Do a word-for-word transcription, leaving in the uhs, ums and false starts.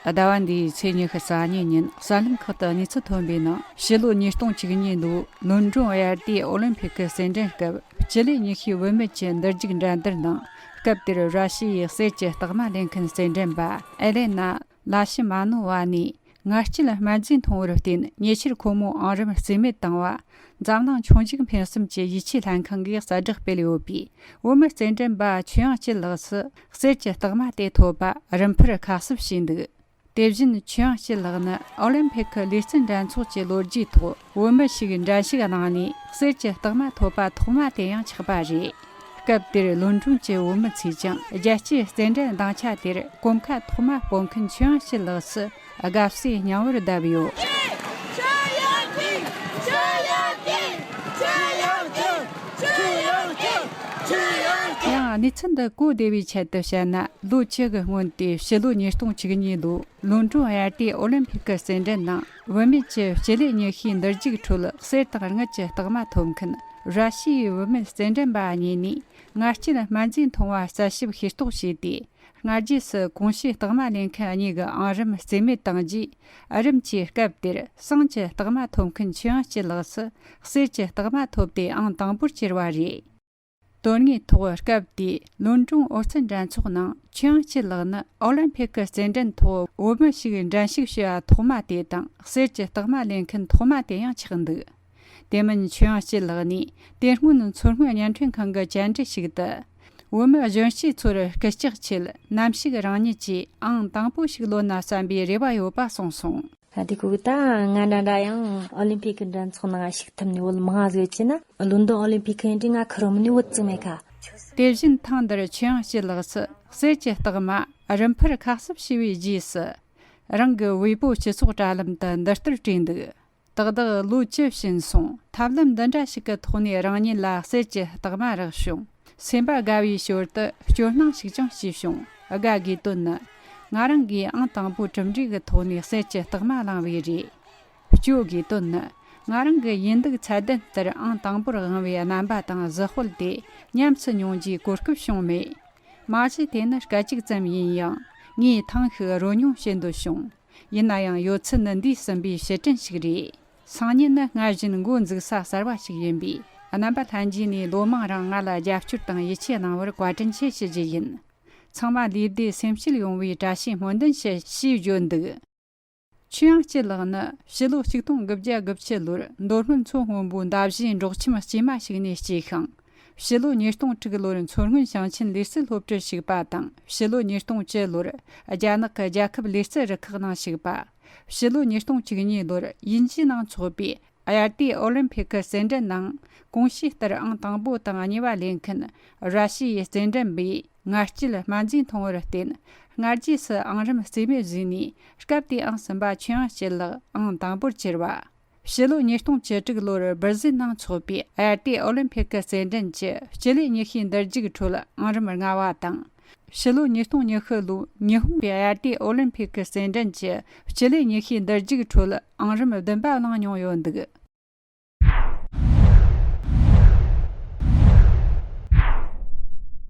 ཟླ་བ་འདིའི་ཚེས་ཉི་ཤུ་རྩ་གཉིས་ཉིན་གསར་ལམ་ཁག་ཏུ་གནས་ཚུལ་ཐོན་པའི་ནང་། ཕྱི་ལོ་ཉིས་སྟོང་བཅུ་གཉིས་ལོའི་ལོན་ཀྲོན་དབྱར་ཟླའི་ཨོ་ལིམ་ཕིག་གི་རྩེད་འགྲན་སྐབས་སྤྱི་ལེ་ཉི་ཤུའི་བུད་མེད་ཀྱི་འདུར་རྒྱུག་འགྲན་བསྡུར་ནང་། སྐབས་དེར་ར་ཤི་ཡའི་གསེར་གྱི་རྟགས་མ་ལེན་མཁན་རྩེད་འགྲན་པ་ཨེ་ལེ་ན་ལ་ཤི་མ་ནོ་ཝ་ནས། ངར་སྐྱེད་སྨན་རྫས་འཐུང་བར་བརྟེན་ཉེ་ཆར་ཁོ་མོའི་ཨང་རིམ་རྩིས་མེད་བཏང་བ། འཛམ་གླིང་ཆུང་འཇིག་འཕེན་གསུམ་གྱི་ཡིད་ཆེས་ལྷན་ཁང་གིས་གསལ་བསྒྲགས་སྤེལ་ཡོད་པས། བོད་མི་རྩེད་འགྲན་པ་ཆོས་དབྱངས་སྐྱིད་ལགས་སུ་གསེར་གྱི་རྟགས་མ་དེ་ཐོབ་པ་རིམ་འཕར་ཁ་གསབ་བྱས་འདུག་དེ་བཞིན་ཆོས་དབྱངས་སྐྱིད་ལགས་ནི་ཨོ་ལིམ་ཕིག་གི་ལུས་རྩལ་འགྲན་ཚོགས་ཀྱི་ལོ་རྒྱུས་ཐོག་བོད་མི་ཞིག་འགྲན་ཞུགས་གནང་ནས་གསེར་གྱི་རྟགས་མ་ཐོབ་པ་ཐོག་མ་དེ་ཡང་ཆགས་པ་རེད། སྐབས་དེར་ལོན་ཀྲོན་གྱི་བོད་མི་ཚོས་ཀྱང་རྒྱལ་སྤྱིའི་རྩེད་འགྲན་སྡིངས་ཆ་དེར་གོམ་ཁ་ཐོག་མ་སྤོ་མཁན་ཆོས་དབྱངས་སྐྱིད་ལགས་སུ་དགའ་བསུའི་སྙིང་བོར་བརྡབས་ཡོད། ཡང་གནས་ཚུལ་འདི་གོ་བདེ་བའི་ཆེད་དུ་བཤད་ན། ལོ་བཅུ་གི་སྔོན་ཏེ་ཕྱི་ལོ་ཉིས་སྟོང་བཅུ་གཉིས་ལོའི་ལོན་ཀྲོན་དབྱར་ཟླའི་ཨོ་ལིམ་ཕིག་གི་རྩེད་འགྲན་ནང་། བུད་མེད་ཀྱི་སྤྱི་ལེ་ཉི་ཤུའི་འདུར་རྒྱུག་ཁྲོད་གསེར་དང་དངུལ་གྱི་རྟགས་མ་ཐོབ་མཁན་ར་ཤི་ཡའི་བུད་མེད་རྩེད་འགྲན་པ་གཉིས་ནས། ངར་སྐྱེད་སྨན་རྫས་འཐུང་བ་རྩད་ཞིབ་ཤེས་རྟོགས་བྱས་ཏེ། སྔ་རྗེས་སུ་གོང་ཞུས་རྟགས་མ་ལེན་མཁན་གཉིས་ཀྱི་ཨང་རིམ་རྩིས་མེད་བཏང་རྗེས། རིམ་གྱིས་སྐབས་དེར་ཟངས་ཀྱི་རྟགས་མ་ཐོབ་མཁན་ཆོས་དབྱངས་སྐྱིད་ལགས་སུ་གསེར་གྱི་རྟགས་མ་ཐོབ་སྟེ་ཨང་དང་པོར་གྱུར་བ་རེད། དོན་དངོས་ཐོག་སྐབས་དེའི་ལོན་ཀྲོན་ཨོ་རྩལ་འགྲན་ཚོགས་ནང་ཆོས་དབྱངས་སྐྱིད་ལགས་ནི་ཨོ་ལིམ་ཕིག་གི་རྩེད་འགྲན་ཐོག་བོད་མི་ཞིག་འགྲན་ཞུགས་བྱས་པ་ཐོག་མ་དེ་དང་། གསེར་གྱི་རྟགས་མ་ལེན་མཁན་ཐོག་མ་དེ་ཡང་ཆགས་འདུག་དེ་མིན་ཆོས་དབྱངས་སྐྱིད་ལགས་ནས་དེ་སྔོན་མཚོ་སྔོན་བརྙན་འཕྲིན་ཁང་གི་བཅར་འདྲི་ཞིག་ཏུ། བོད་མི་གཞོན་སྐྱེས་ཚོར་སྐུལ་ལྕག་ཆེད་ནམ་ཞིག་རང་ཉིད་ཀྱིས་ཨང་དང་པོ་ཞིག་ལོན་ན་བསམ་པའི་རེ་བ་ཡོད་པ་གསུངས་སོང་། ད་དེ་ཁོ་གི་ད་ང་འདྲ་འདྲ་ཡང་ཨོ་ལིམ་ཕིག་གི་འགྲན་ཚོགས་ནང་ཞུགས་ཐུབ་ནི་བོད་མང་ཟོས་ཀྱི་ན། ལོན་ཌོན་ཨོ་ལིམ་ཕིག་གི་འདྲི་ང་ཁུ་རོ་མི་ནི་བོད་ཙི་མེད་ཁ། དེ་བཞིན་ཐེངས་འདིར་ཆོས་དབྱངས་སྐྱིད་ལགས་སུ་གསེར་གྱི་རྟགས་མ་རིམ་འཕར་ཁ་གསབ་བྱས་པའི་རྗེས་སུ། རང་གི་ཝེ་པོ་སྤྱི་ཚོགས་དྲ་ལམ་དུ་འདི་ལྟར་བྲིས་འདུག་ཏག་ཏག་ལོ་བཅུ་ཕྱིན་སོང་། ཐབས་ལམ་འདི་འདྲ་ཞིག་གི་ཐོག་ནས་རང་ཉིད་ལ་གསེར་གྱི་རྟགས་མ་རག་བྱུང་། སེམས་པ་དགའ་བའི་ཞོར་དུ་སྐྱོ་སྣང་ཞིག་ཀྱང་སྐྱེས་བྱུང་། དགའ་དགོས་དོན་ནི། ང་རང་གིས་ཨང་དང་པོའི་གྲུབ་འབྲས་ཀྱི་ཐོག་ནས་གསེར་གྱི་རྟགས་མ་བླངས་པས་རེད། སྐྱོ་དགོས་དོན་ནི། ང་རང་གི་ཡིན་ལུགས་ཚད་ལྡན་ལྟར་ཨང་དང་པོར་དབང་བའི་རྣམ་པ་དང་གཟི་དཔལ་དེ་ཉམས་སུ་མྱོང་རྒྱུའི་གོ་སྐབས་བྱུང་མེད། མ་གཞི་དེ་ནི་སྐད་ཅིག་ཙམ་ཡིན་ཡང་། ངས་ཐེངས་ཤིག་རོལ་མྱོང་བྱེད་འདོད་བྱུང་། ཡིན་ན་ཡང་ཡོད་ཚད་ནི་འདས་ཟིན་པའི་ཕྱིར་དྲན་ཞིག་རེད། སང་ཉིན་ནི་སྔར་བཞིན་འགོ་འཛུགས་ས་གསར་བ་ཞིག་ཡིན་པས། རྣམ་པ་ལྷན་རྒྱས་ནས་ལོ་མང་རིང་ང་ལ་རྒྱབ་སྐྱོར་དང་ཡིད་ཆེས་གནང་བར་བཀའ་དྲིན་ཆེ་ཞུ་རྒྱུ་ཡིན། ཚང་མ་ལུས་བདེ་སེམས་སྐྱིད་ཡོང་བའི་བཀྲ་ཤིས་སྨོན་འདུན་ཞུ། ཞེས་བརྗོད་འདུག་ཆོས་དབྱངས་སྐྱིད་ལགས་ནི་ཕྱི་ལོ་ཆིག་སྟོང་དགུ་བརྒྱ་དགུ་བཅུ་ལོར་མདོ་སྨད་མཚོ་སྔོན་པོའི་མདའ་བཞིའི་འབྲོག་ཁྱིམ་སྐྱེས་མ་ཞིག་ནས་སྐྱེས་ཤིང་། ཕྱི་ལོ་ཉིས་སྟོང་དྲུག་ལོར་མཚོ་སྔོན་ཞིང་ཆེན་ལུས་རྩལ་སློབ་གྲྭར་ཞུགས་པ་དང་། ཕྱི་ལོ་ཉིས་སྟོང་བཅུ་ལོར་རྒྱ་ནག་གི་རྒྱལ་ཁབ་ལུས་རྩལ་རུ་ཁག་ནང་ཞུགས་པ། ཕྱི་ལོ་ཉིས་སྟོང་བཅུ་གཉིས་ལོར་དབྱིན་ཇིའི་ནང་འཚོགས་པའི་དབྱར་ཟླའི་ཨོ་ལིམ་ཕིག་གི་རྩེད་འགྲན་ནང་གོང་ཞུས་ལྟར་ཨང་དང་པོ་དང་གཉིས་པ་ལེན་མཁན་ར་ཤི་ཡའི་རྩེད་འགྲན་པས། ངར་སྐྱེད་སྨན་རྫས་འཐུང་བར་བརྟེན། སྔ་རྗེས་སུ་ཨང་རིམ་རྩིས་མེད་བཟོས་ནས། སྐབས་དེའི་ཨང་གསུམ་པ་ཆོས་དབྱངས་སྐྱིད་ལགས་ཨང་དང་པོར་གྱུར་བ། ཕྱི་ལོ་ཉིས་སྟོང་བཅུ་དྲུག་ལོར་སྦིར་ཟིལ་ནང་འཚོགས་པའི་དབྱར་ཟླའི་ཨོ་ལིམ་ཕིག་གི་རྩེད་འགྲན་གྱི་སྤྱི་ལེ་ཉི་ཤུའི་འདུར་རྒྱུག་ཁྲོད་ཨང་རིམ་ལྔ་བ་དང་། ཕྱི་ལོ་ཉིས་སྟོང་ཉི་ཤུ་ལོའི་ཉི་ཧོང་གི་དབྱར་ཟླའི་ཨོ་ལིམ་ཕིག་གི་རྩེད་འགྲན་གྱི་སྤྱི་ལེ་ཉི་ཤུའི་འདུར་རྒྱུག་ཁྲོད་ཨང་རིམ་བདུན་པ་བླངས་མྱོང་ཡོད་འདུག